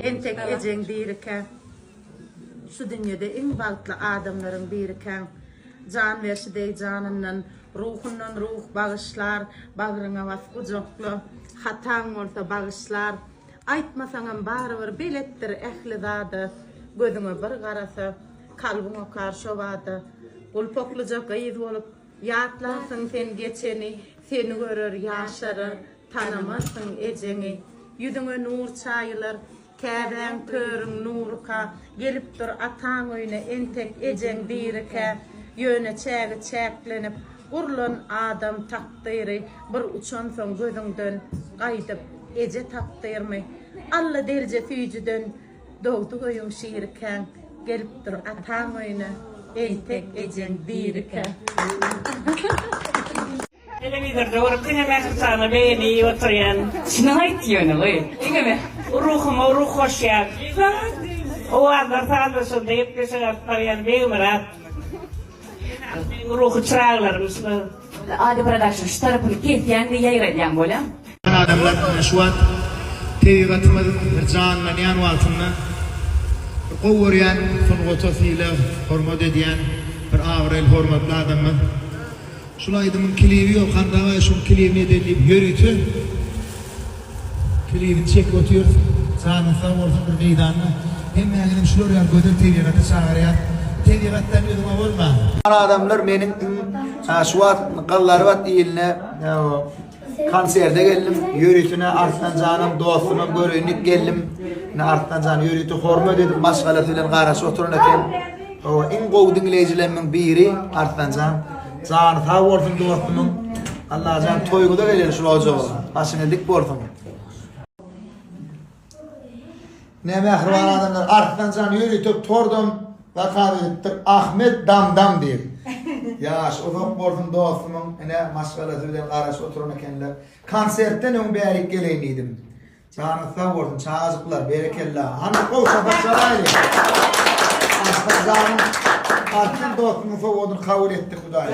Entek ejeň dirikä. Şu dünýede iň bagtly adamlaryň birikäň. Jan berşi deý janyndan, ruhundan ruh bagyşlar, bagryňa bas gujakla, hataň bolsa bagyşlar. Aýtmasaňam barybir beletdir ähli zada, gözüňe bir garasa, kalbyň okar şo bada. Gulpaklyja gyz bolup, ýatlarsyň sen geçeni, seni görer ýaşarar, tanamarsyň ejeňi. Ýüzüňe nur çaýylar, Käbäň törüň nuruka, Gelip dur ataň öýüne entek ejeň dirikä. Ýöne çägi çäklenip, gurlan adam takdyry bir uçansoň gözüňden gaýdyp eje tapdyrmy? Alla delje süýjüden dogduk öýüň şirikäň, Gelip dur ataň öýüne entek ejeň dirikä. Telewizorda görüp diňe Mähriçana begenip oturýan. Çynyňy aýt ýöne goý. Diňe Mähri. Ruhuma ruh goşýan. Owazlar sazlaşanda gepleşik alyp barýan Begmyrat. Meniň ruhy çyraglarym şular. Ady production şu tarapyny kesýäň we ýaýradýaň bolýamy? Adamlar ine şu wagt tebigatymyz bir janlanýan wagtynda bir gowy görýän sungata sylag hormat edýän bir abraýly hormatly adamymyz Şul aýdymyň klibi ýok han dawaý şuň klibini edeli diýip ýörite klibini çekip otyrys janyňyz sag bolsun bir meýdanda hemmäňizem şular ýaly gözel tebigata çagyrýas tebigatdan üzňe bolmaň. Adamlar meniň iň şu wagt Gallarbat iline konserde geldim ýöritine Arslan janam dostumam göreýin diýip geldim ine Arslan jan ýörite hormat edip maşgalasy bilen garaşyp oturan eken. Hawa iň gowy diňleýjilerimiň biri Arslanjan. Jany sag bolsun dostumyň. Allajan toýuňyza geleli şul ojaga. Başyňyz dik bolsun. Ne mähriban adamlar Arslanjan ýörite tordam zakaz edipdir Ahmet Damdam diýip. Ýaşy uzak bolsun dostumyň ine maşgalasy bilen garaşyp oturan ekenler. Konsertden öň bärik geleýin diýdim. Janyňyz sag bolsun çagajyklar berekella hany gowy çapak çalaýly Arslan janyň Arslan dostumyň sowgadyny kabul etdi hudaý.